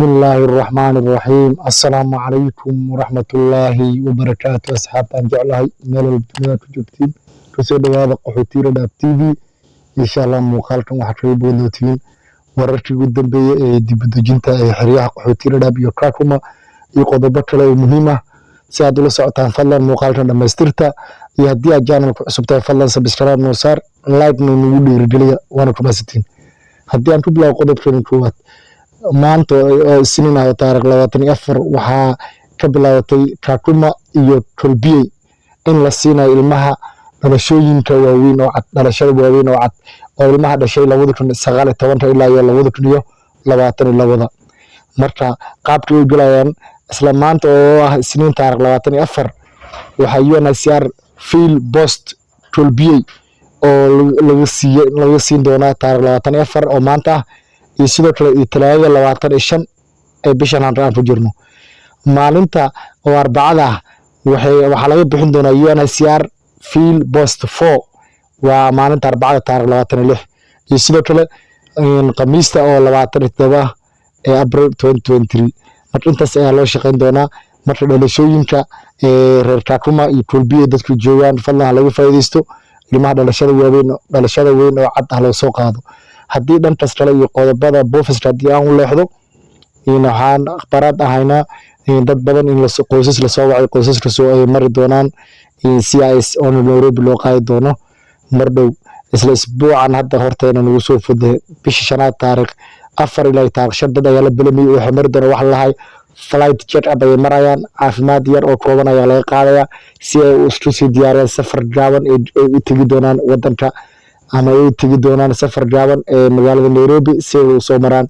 Bismillaahi raxmaani raxiim. Assalaamu calaykum waraxmatullaahi wabarakaatu. Asxaabtaan jeclahay, meel walba dunida ku joogtiin, kusoo dhawaada Qaxootiga Dhadhaab TV. Insha Allah muuqaalkan waxaad kaga bogan doontiin wararkii ugu dambeeyey ee dibudejinta ee xeryaha Qaxootiga Dhadhaab iyo Kakuma iyo qodobo kale oo muhiim ah. Si aad ula socotaan, fadlan muuqaalkan dhamaystirta, iyo haddii aad channelka cusub tahay, fadlan subscribe noo saar, like noo nagu dhiirigeliya, waana ku mahadsantiin. Haddii aan ku bilaabo qodobkeena koowaad, maanta oo Isniin ah oo taariikh 24, waxaa ka bilaabatay Kakuma iyo Kolbiyey in la siinayo ilmaha dhalashooyinka waaweyn oo cad, dhalashada waaweyn oo cad, oo ilmaha dhashay 2019-ka ilaa iyo 2022-da. Marka qaabkay u gelayaan, isla maanta oo ah Isniin taariikh 24, waxaa UNHCR field post Kolbiyey oo laga siiye laga siin doonaa taariikh 24 oo maanta ah, iyo sidoo kale iyo Talaadada 25 ee bishan aan ku jirno. Maalinta oo Arbacada ah waxaa laga bixin doonaa UNHCR field post 4, waa maalinta Arbacada taariikh 26, iyo sidoo kale Khamiista oo 27 ee April 2023. Marka intaas ayaa loo shaqeyn doonaa. Marka dhalashooyinka ee reer Kakuma iyo Kolbiye dadku joogaan, fadlan ha laga faa'iidaysto. Ilmaha dhalashada waaweyn, dhalashada weyn oo cad ha loo soo qaado. Haddii dhankaas kale iyo qodobada boofiska haddii aan u leexdo, waxaan akhbaaraad ahaynaa dad badan in qoysas lasoo wacay, qoysaskaasoo ay mari doonaan CIS oo Nairobi loo qaadi doono mar dhow, isla isbuucan hadda horteena nagu soo foday, bisha shanaad taariikh 4 ilaa taariikh 5. Dad ayaa la belamiyey, waxay mari doonaan wax lahay flight check up ayay marayaan. Caafimaad yar oo kooban ayaa laga qaadayaa si ay isku sii diyaariyaan safar gaaban ay u tegi doonaan wadanka ama ay u tegi doonaan safar gaaban ee magaalada Nairobi si ay u soo maraan.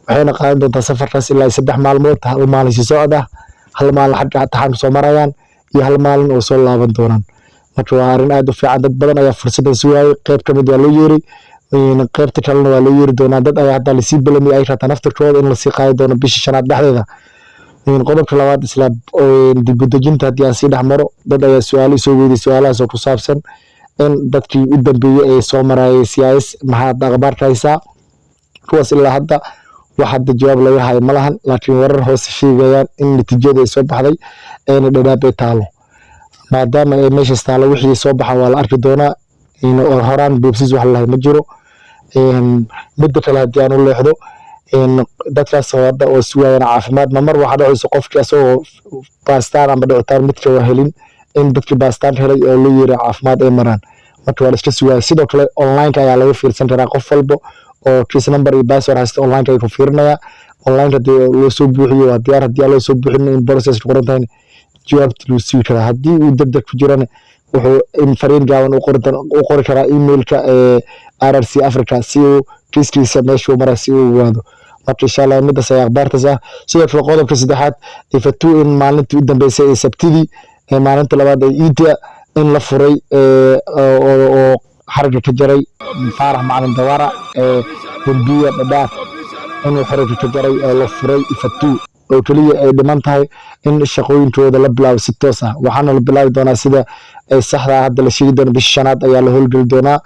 Waxayna qaadan doontaa safarkaas ilaa 3 maalmood: hal maalin si socod ah, hal maalin xagga taxaan soo marayaan, iyo hal maalin oo soo laaban doonaan. Marka waa arrin aad u fiican. Dad badan ayaa fursaddan sugayay. Qayb ka mid waa loo yeeray, qaybta kalena waa loo yeeri doonaa. Dad ayaa hadda lasii belamiyay, ay rataa naftirkooda in lasii qaadi doono bisha shanaad dhexdeeda. Qodobka labaad, isla dibudejinta haddii aan sii dhex maro, dad ayaa su-aalo soo weydiiyey, su-aalahaas oo ku saabsan in dadkii u dambeeyey ee soo marayay CIS maxaad akhbaarka haysaa? Kuwaas ilaa hadda wax hadda jawaab laga hayo ma lahan, laakiin warar hoose sheegayaan in natiijada ay soo baxday ayna Dhadhaab ay taalo. Maadaama ay meeshaas taalo, wixii soo baxa waa la arki doonaa. Horaan boobsiis wax lalahay ma jiro. Midda kale haddii aan u leexdo, dadkaas oo hadda oo sugayaan caafimaad, ma mar waxaa dhacayso qofkii asagoo baastaan ama dhicitaan midka waa helin, in dadkii baastaan helay oo la yiri caafimaad ay maraan. Marka waa la iska sugaya. Sidoo kale online ayaa laga fiirsan karaa. Qof walba oo case number iyo password haysta online ay ku fiirinaya. Online hadii loo soo buuxiyo waa diyaar, haddii aan loo soo buuxin in process ku qoran tahay jawaabta loo sugi karaa. Haddii uu degdeg ku jirana, wuxuu in fariin gaaban u qori karaa emailka ee RRC Africa si uu kiiskiisa meeshuu maray si uu ogaado. Marka insha Allah midaas ayaa akhbaartaas ah. Sidoo kale qodobka saddexaad, Ifatu in maalintii u dambeysay ee Sabtidii ee maalinta labaad ee Iida in la furay oo xariga ka jaray Faarax Macalin Dawaara ee dembiya Dhadhaaf, inuu xariga ka jaray oo la furay Ifatu, oo keliya ay dhiman tahay in shaqooyinkooda la bilaabo si toos ah. Waxaana la bilaabi doonaa sida ay saxda ah hadda la sheegi doono, bisha shanaad ayaa la howlgeli doonaa.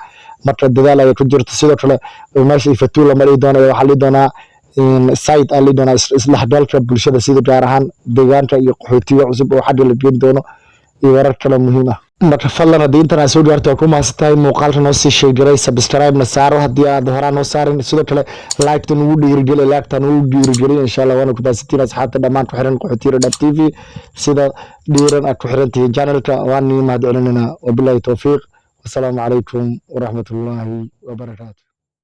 Marka dadaal ayaa ku jirta. Sidoo kale meesha Ifatu la mari doono waxaa la dhihi doonaa site aa la dhihi doonaa isdhexgalka bulshada, sida gaar ahaan deegaanka iyo qaxootiga cusub oo xagga la geen doono, iyo warar kale muhiim ah. Marka fadlan haddii intan aad soo gaarto, waa ku mahadsantahay. Muuqaalka noo sii share-garay, subscribe-na saaro haddii aad horaan noo saarin. Sidoo kale like-ta nugu dhiirigeli, like-ta nugu dhiirigeliya insha Allah. Waana ku mahadsantihiin asxaabta dhammaan ku xiran Qaxootiga Dhadhaab TV. Sida dhiiran aad ku xiran tihiin channelka, waan nii mahad celinaynaa. Wabillahi towfiiq, wasalaamu calaykum waraxmatullaahi wabarakaatu.